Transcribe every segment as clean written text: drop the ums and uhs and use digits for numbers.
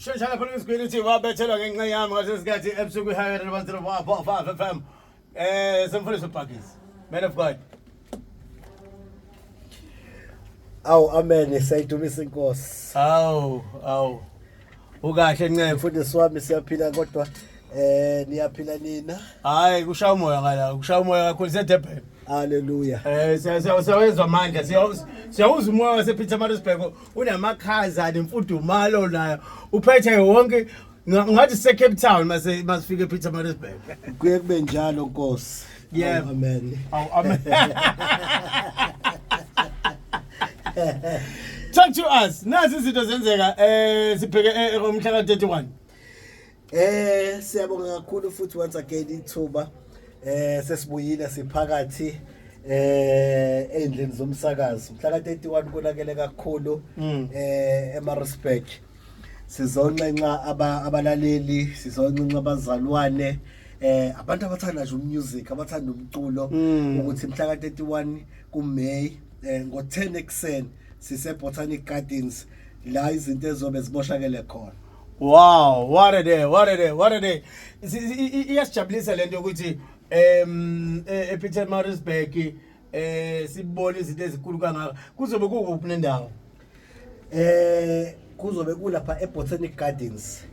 Shesha lapha kwisigwini uthi wabethelwa ngenxa yami ngalesi sikhathi ebusuku i-Highway 101.5 FM. Semfundisi uBhakisi. Man of God. Awu amen, siyayidumisa inkosi. Awu, awu. Ukahle ncebo. Mfundisi wami, siyaphila, kodwa niyaphila nina? Hayi, kushaya umoya ngala, kushaya umoya kakhulu seDurban. Haleluya. Siyawezwa amandla, siyawuzwa umoya wasePietermaritzburg, unamakhaza nemfudumalo nayo. Uphethe wonke, ngathi sise Cape Town mase masifike ePietermaritzburg. Kuye kube njalo, Nkosi. Yebo. Awu, amen. Awu amen. Talk to us. Nazi izinto zenzeka, sibheke ngomhla ka-31. Siyabonga kakhulu futhi once again ithuba. Sesibuyile, siphakathi endlini zomsakazo. Mhla ka-31 konakele kakhulu eMaritzburg. Sizonxenxa abalaleli, sizonxenxa abazalwane, abantu abathanda nje umusic, abathanda umculo, ukuthi mhla ka-31 kuMay ngo-10 ekuseni sise Botanic Gardens, la izinto ezobe ziboshakele khona. Wow, what a day, what a day, what a day. Iyasijabulisa lento ukuthi ePietermaritzburg sibone izinto ezinkulu kangaka. Kuzobe kukuphi nendawo? Kuzobe kulapha eBotanic Gardens.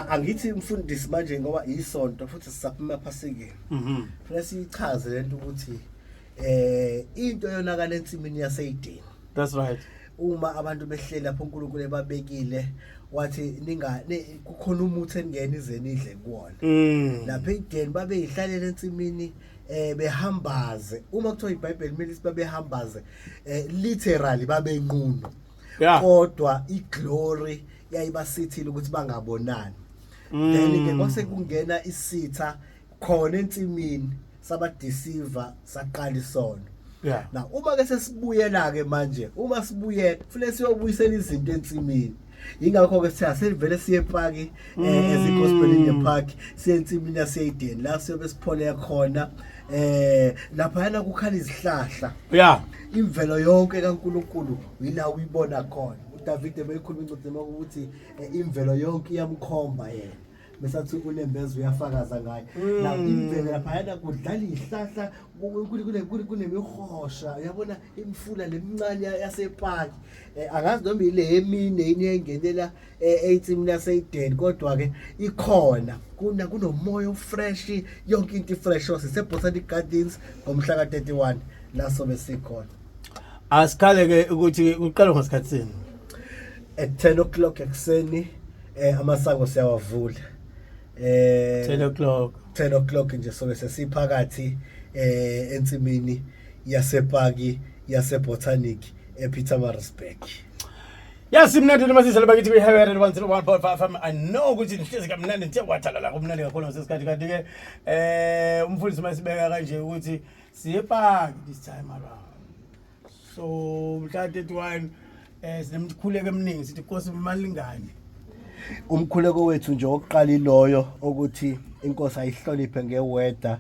Angithi mfundisi, manje ngoba isonto futhi sisaphuma phasikeni, fanele siyichaze lento ukuthi into yonakala ensimini yaseYideni. That's right. Uma abantu behleli lapho uNkulunkulu ebabekile, wathi ninga kukhona umuthi eningena ize nidle kuwona. Lapha eYideni babeyihlalela ensimini, behambaze. Uma kuthiwa iBhayibheli kumele sithi babehambaze, literally babenqunu, kodwa iglory yayibasithile ukuthi bangabonani. Then ke kwase kungena isitha khona ensimini, sabadeceive, saqala isono. Na uma ke sesibuyela ke manje, uma sibuye kufanele siyobuyisela izinto ensimini. Ingakho ke sithi asivele siye epaki, ezi-Gospel in the Park, siye ensimini yaseYideni, la siyobe siphole khona. Laphayana kukhala izihlahla, imvelo yonke kaNkulunkulu yila uyibona khona. uDavide beyikhuluma incwadi ukuthi imvelo yonke iyamkhomba yena, besathi unembeza uyafakaza ngaye. Na imvelo laphayana kudlala izihlahla, kunemihosha, uyabona imifula lemincane yasepaki. Angazi noma ile emine yini engenela ensimini yaseYideni, kodwa ke ikhona. Kuna kunomoya ofresh, yonke into ifresh. Sise Botanic Gardens ngomhla ka-31, la sobe sikhona. Asikhale ke ukuthi kuqala ngasikhathi sini? At 10 o'clock ekuseni amasango siyawavula. 10 o'clock. 10 o'clock nje sobe sesiphakathi ensimini yasepaki yaseBotanic ePietermaritzburg. Yes, imnandi noma sizele bakithi kwi-Highway 101.5 FM. I know ukuthi nihlezi kamnandi, nithe wathalala kumnandi kakhulu ngasesikhathi. Kanti ke umfundisi masibeka kanje ukuthi siye epaki this time around. So mhla 31 sinemkhuleko eminingi, sithi Nkosi malingane. Umkhuleko wethu nje wokuqala iloyo ukuthi inkosi ayihloniphe ngeweather.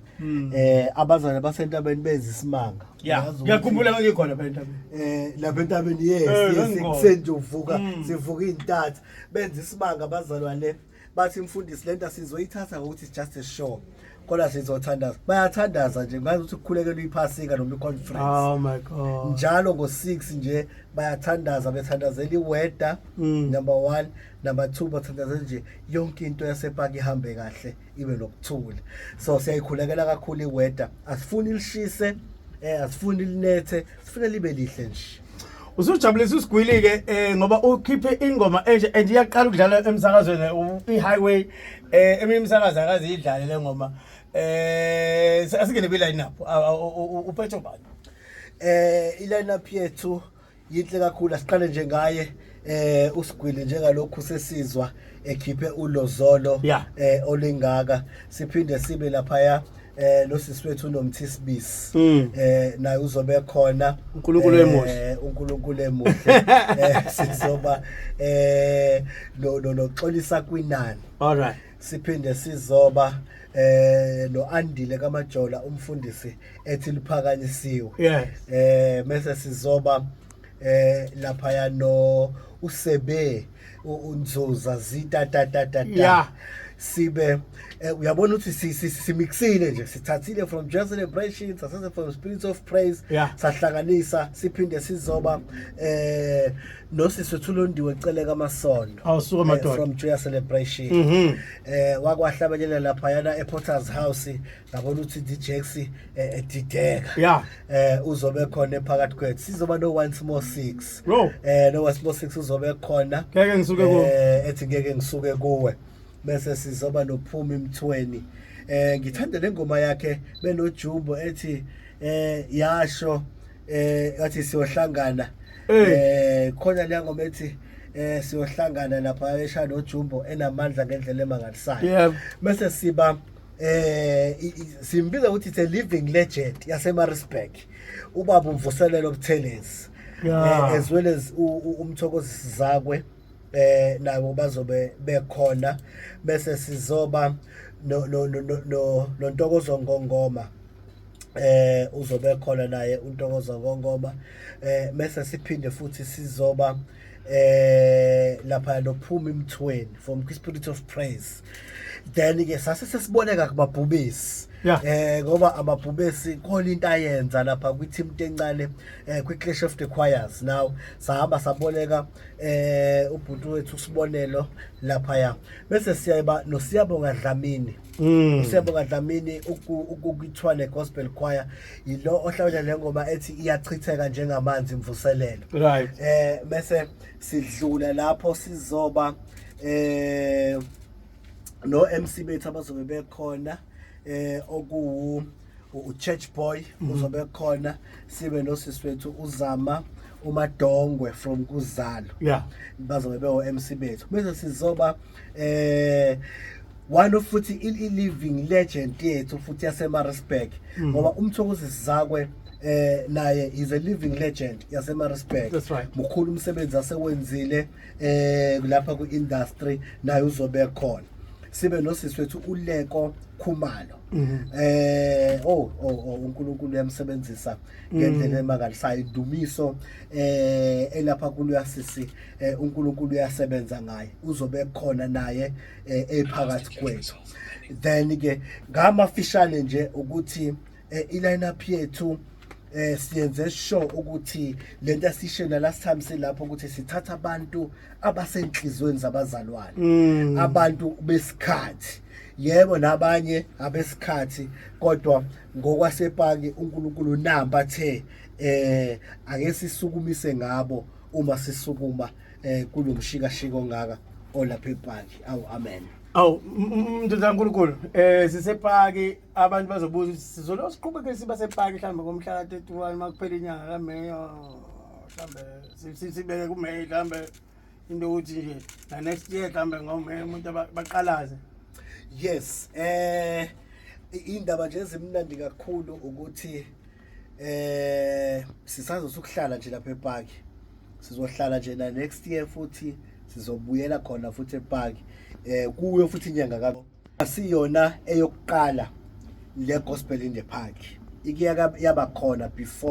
Abazalwane basentabeni benza isimanga. Uyazi ukuthi- Ngiyakhumbula ngikhona phela entabeni. Lapha entabeni, yes. Ngangikhona. Kuseni nje uvuka, sivuka intatha, benza isimanga abazalwane. Bathi, "Mfundisi, lento sizoyithatha ngokuthi it's just a show, kodwa sizothandaza." Bayathandaza nje ngazi ukuthi kukhulekelwa iphasika noma i-conference. Oh my God. Njalo ngo-6 nje bayathandaza, bethandazela iweather, number 1, number 2 bathandazela nje yonke into yasepaki ihambe kahle, ibe nokuthula. So siyayikhulekela kakhulu iweather. Asifuni lishise, asifuni linethe, sifuna libe lihle nje. Usujabulisa usigwili ke ngoba ukhiphe ingoma entsha and iyaqala ukudlala emsakazweni i-Highway. Eminye imisakazo akaze idlale le ngoma. Asingene kwi line up. Uphethe bani? I-line up yethu yinhle kakhulu. Asiqale nje ngaye usigwili, njengalokhu sesizwa ekhiphe ulozolo olingaka. Siphinde sibe laphaya lo sisi wethu uNomthisibisi, naye uzobe khona. uNkulunkulu emuhle. uNkulunkulu emuhle. Sizoba no noXolisa Kwinani. All right. Siphinde sizoba noAndile kaMajola, umfundisi ethi liphakanyisiwe. Mase sizoba lapha no usebe uNzuza zita ta ta ta ta. Sibe uyabona ukuthi simixile nje, sithathile from Joy Celebration, sasese from Spirit of Praise, sahlanganisa. Siphinde sizoba nosisi Thulondiwe Cele kaMasondo. Awusuka madoda. From Joy Celebration. Wakwahlabelela lapha yana ePorters House, ngabona ukuthi DJX edideka. Uzobe khona ephakathi kwethu. Sizoba no Once More 6. Bro. No Once More 6 uzobe khona. Ngeke ngisuke kuwe. Ethi ngeke ngisuke kuwe. Bese sizoba noPhumi Mthweni. Ngithanda le ngoma yakhe benoJumbo ethi yasho athi siyohlangana. Khona le ngoma ethi siyohlangana lapha esha noJumbo enamandla ngendlela emangalisayo. Bese siba simbiza ukuthi it's a living legend yaseMaritzburg, ubaba uMvuselelo Buthelezi, as well as uMthokozisi Zakwe, nabo bazobe bekhona. Bese sizoba no no no no noNtokozo Ngongoma, uzobe khona naye uNtokozo Ngongoma. Bese siphinde futhi sizoba lapha noPhuma Imthweni from Spirit of Praise. Then ke sase sesiboneka kumabhubesi, ngoba amabhubesi khona into ayenza lapha kwi team encane, kwi Clash of the Choirs. Now sahamba saboleka ubhuti wethu usibonelo lapha ya. Bese siyaba noSiyabonga Dlamini. USiyabonga Dlamini ukuthwane Gospel Choir, yilo ohlabela le ngoma ethi iyachitheka njengamanzi imvuselelo. Bese sidlula lapho, sizoba no MC bethu abazobe bekhona, okuwu uChurch Boy uzobe khona, sibe nosisi wethu uZama uMadongwe from Kuzalo. Bazobe bewo MC bethu. Bese sizoba one of futhi i-living legend yethu futhi yaseMaritzburg, ngoba uMthokozisi Zakwe naye is a living legend yaseMaritzburg. That's right. Mkhulu umsebenzi asewenzile lapha ku-industry, naye uzobe khona. Sibe nosisi wethu uLeko Khumalo. Oh, uNkulunkulu uyamsebenzisa ngendlela emangalisayo. Indumiso elapha kulo sisi, uNkulunkulu uyasebenza ngaye, uzobe khona naye ephakathi kwethu. Then ke ngamafishane nje ukuthi i-line up yethu siyenze sure ukuthi lento esishena last time silapho, ukuthi sithatha abantu abasenhlizweni zabazalwane, abantu besikhathi, yebo, nabanye abesikhathi, kodwa ngokwasepaki uNkulunkulu namba the ake sisukumise ngabo uma sisukuma kulomshikashiko ongaka olapha epaki. Awu, amen. Awu, mntu kaNkulunkulu, sisepaki. Abantu bazobuza ukuthi sizolo siqhubeke siba sepaki mhlawumbe ngomhla ka-31 makuphela inyanga kaMeyi, mhlawumbe sibeke kuMeyi, mhlawumbe into yokuthi nje na next year mhlawumbe ngoMeyi umuntu baqalaze. Yes, indaba nje ezimnandi kakhulu ukuthi sisazosukuhlala nje lapha epaki, sizohlala nje na next year futhi sizobuyela khona futhi epaki kuyo futhi inyanga ka asiyona eyokuqala le Gospel in the Park, ike yaba khona before.